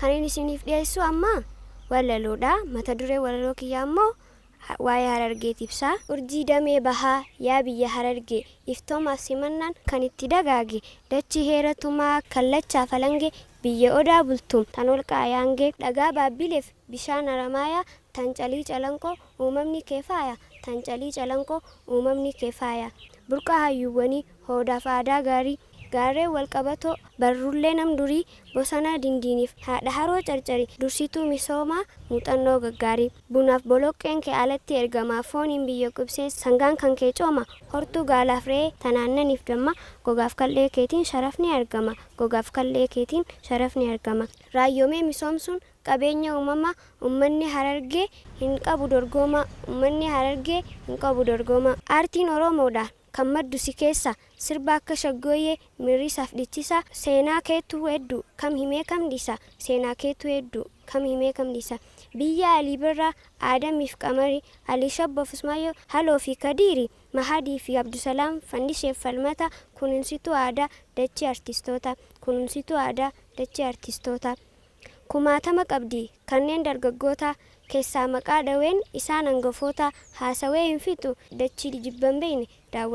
Kan inni isiniif dhiyeessu amma walaloodha. Mata duree walaloo kiyyaa immoo waa'ee Harargeeti ibsa. Urjii damee bahaa yaa biyya Harargee, iftoomaaf simannaan kan itti dagaage, dachii heera tumaa kallachaa falangee, biyya odaa bultum tan holqa ayaangee, dhagaa baabbileef bishaan haramaayaa, tan calii calanqoo uumamni kee faaya, tan calii calanqoo uumamni kee faaya. Burqaa hayyuuwwanii hoodaaf aadaa gaarii, gaarreen walqabatoo barrullee nam durii, bosona dindiiniif haadha haroo carcari, dursituu misoomaa muuxannoo gaggaarii. Bunaaf boloqqeen kee alatti ergama, fooniin biyya qubsee sangaan kan kee cooma, hortuu gaalaaf re'ee tan aannaniif damma, gogaaf kal'ee keetiin sharafni argama, gogaaf kal'ee keetiin sharafni argama. Raayyoomee misoomsuun qabeenya uumamaa, ummanni Harargee hin qabu dorgomaa, ummanni Harargee hin qabu dorgomaa. Aartiin Oromoodha kan maddu si keessa, sirba akka shaggooyyee mirrisaaf dhichisa, seenaa keetu hedduu kam himee kam dhiisa, seenaa keetu hedduu kam himee kam dhiisa. Biyya Alii Birraa, Aadamiif Qamarii, Alii Shabboof Usmaayyoo, Haloo fi Kadiiri, Mahadii fi Abdusalaam, Fandisheef Falmata, kunuunsituu aadaa dachee artistoota, kunuunsituu aadaa dachee artistoota. Kumaatama qabdi kanneen dargaggoota keessaa maqaa dhaween isaan hangafoota, haasawee hin fixu dachii jibban beeyne daawwadha.